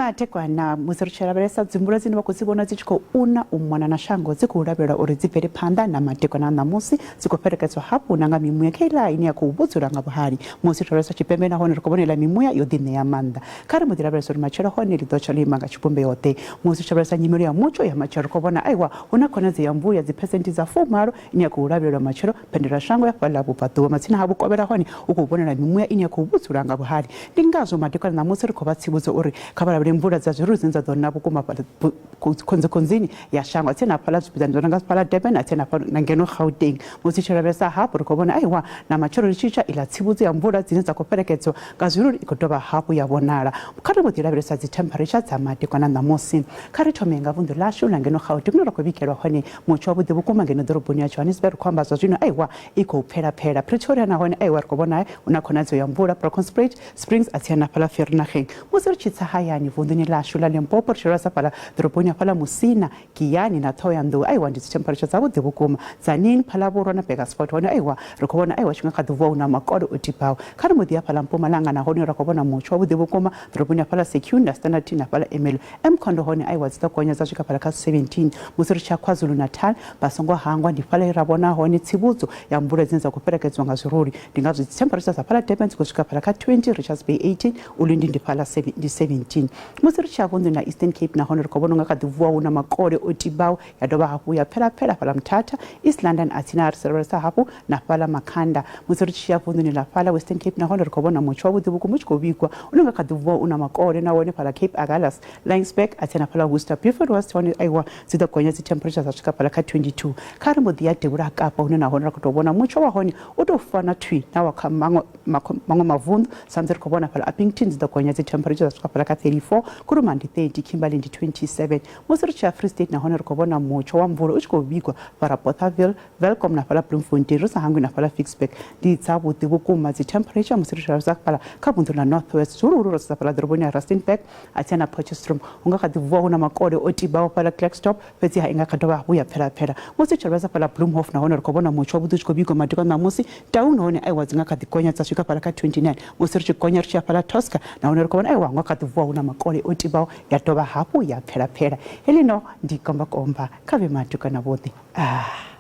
Mathekwana musi ri tshi lavhelesa dzimvula dzine vha khou dzi vhona dzi tshi khou una u mona na shango dzi khou lavhelelwa uri dzi bvele phanḓa na madekwana a ṋamusi dzi khou fhelekedzwa hafhu na nga mimuya kheiḽa ine ya khou vhudzula nga vhuhali musi ri lavhelesa tshipembe nahone ri khou vhona iḽa mimuya yo ḓiṋea maanḓa kha ri mbo ḓi lavhelesa uri matshelo hone ḽi ḓo tsha ḽo ima nga tshivhumbeo ḓe musi ri tshi lavhelesa nyimelo ya mutsho ya matshelo ri khou vhona aiwa hu na khonadzeo ya mvula ya dziphesenthe dza 80 ine ya khou lavhelelwa matshelo phendelashango ya fhaḽa vhubvaḓuvha matsina ha vhukovhela hone hu khou vhonala mimuya ine ya khou vhudzula nga vhuhali. Ndi ngazwo madekwana ṋamusi ri khou vha tsivhudza uri kha vha lavhelele mvula dza zwirulu dzine dza ḓo na vhukuma fhaḽa khonzikhonzini ya shango a tsini na fhaḽa zwipiḓani zwo no nga fhaḽa Durban a tsini na fhaḽa na ngeno Gauteng. Musi tshi lavhelesa hafhu ri khou vhona aiwa na matshelo ri tshi tsha iḽa tsivhudzo ya mvula dzine dza khou fhelekedzwa nga zwirulu i khou dovha hafhu ya vhonala. Kha ri mbo ḓi lavhelesa dzi temperature dza madekwana ṋamusi. Kha ri thome nga vunḓu ḽashu ḽa ngeno Gauteng hune ra khou vhigelwa hone Mutsho wavhuḓi vhukuma ngeno ḓoroboni ya Johannesburg, ri khou amba zwa zwino aiwa i khou pfela pfela. Pretoria nahone aiwa ri khou vhona hu na khonadzeo ya mvula. Bronkhorstspruit, Springs a tsini na fhaḽa Vereeniging. Musi ri tshi tsa hayani vunḓuni ḽashu ḽa Limpopo ri tshi lavhelesa fhaḽa ḓoroboni ya fhaḽa Musina, Giyani na Ṱhohoyanḓou aiwa ndi dzi temperature dzavhuḓi vhukuma. Tzaneen, Phalaborwa na Burgersfort hone aiwa ri khou vhona aiwa tshi nga kha ḓi vuwa hu na makole o tibaho. Kha ri mbo ḓi ya fhaḽa Mpumalanga nahone ra khou vhona mutsho wavhuḓi vhukuma ḓoroboni ya fhaḽa Secunda, Standerton na fhaḽa Ermelo. Mkhondo hone aiwa dzi ḓo gonya dza swika fhaḽa kha 17. Musi ri tshi ya KwaZulu-Natal vha songo hangwa ndi fhaḽa he ra vhona hone tsivhudzo ya mvula dzine dza khou fhelekedzwa nga zwiruli. Ndi ngazwo dzi temperature dza fhaḽa Durban dzi khou swika fhaḽa kha 20, Richards Bay 18, Ulundi ndi fhaḽa ndi 17. Musi ri tshi ya vunḓuni ḽa Eastern Cape nahone ri khou vhona u nga kha ḓi vuwa hu na makole o tibaho ya dovha hafhu ya pfela pfela fhaḽa Mthatha, East London a tsini ha ri lavhelesa hafhu na fhaḽa Makhanda. Musi ri tshi ya vunḓuni ḽa fhaḽa Western Cape nahone ri khou vhona mutsho wavhuḓi vhukuma u tshi khou vhigwa une nga kha ḓi vuwa u na makole na wone fhaḽa Cape Agulhas, Laingsburg a tsini na fhaḽa Worcester, Beaufort West hone aiwa dzi ḓo gonya dzi temperature dza swika fhaḽa kha 22. Kha ri mbo ḓi ya devhula ha Kapa hune nahone ra khou tou vhona mutsho wa hone u tou fana thwi na wa kha maṅwe maṅwe mavunḓu sa musi ri khou vhona fhaḽa Upington dzi ḓo gonya dzi temperature dza swika fhaḽa kha 34, Kuruman ndi 30, Kimberley ndi 27. Musi ri tshi ya Free State nahone ri khou vhona mutsho wa mvula u tshi khou vhigwa fhaḽa Bothaville, Welkom na fhaḽa Bloemfontein ri sa hangwi na fhaḽa Ficksburg. Ndi dzavhuḓi vhukuma dzi temperature musi ri tshi lavhelesa fhaḽa kha vunḓu ḽa North West zwihuluhulu ro sedza fhaḽa ḓoroboni ya Rustenburg a tsini na Potchefstroom. Hu nga kha ḓi vuwa hu na makole o tibaho fhaḽa Klerksdorp fhedziha i nga kha dovha hafhu ya pfela pfela. Musi ri tshi lavhelesa fhaḽa Bloemhof nahone ri khou vhona mutsho wavhuḓi u tshi khou vhigwa madekwana ṋamusi. Taung nahone aiwa dzi nga kha ḓi gonya dza swika fhaḽa kha 29. Musi ri tshi gonya ri tshi ya fhaḽa Tosca nahone ri khou vhona aiwa hu nga kha ḓi vuwa hu na makole o tibaho ya dovha hafhu ya pfela pfela. Heḽino ndi komba komba kha vhe matukana vhoṱhe. Ah.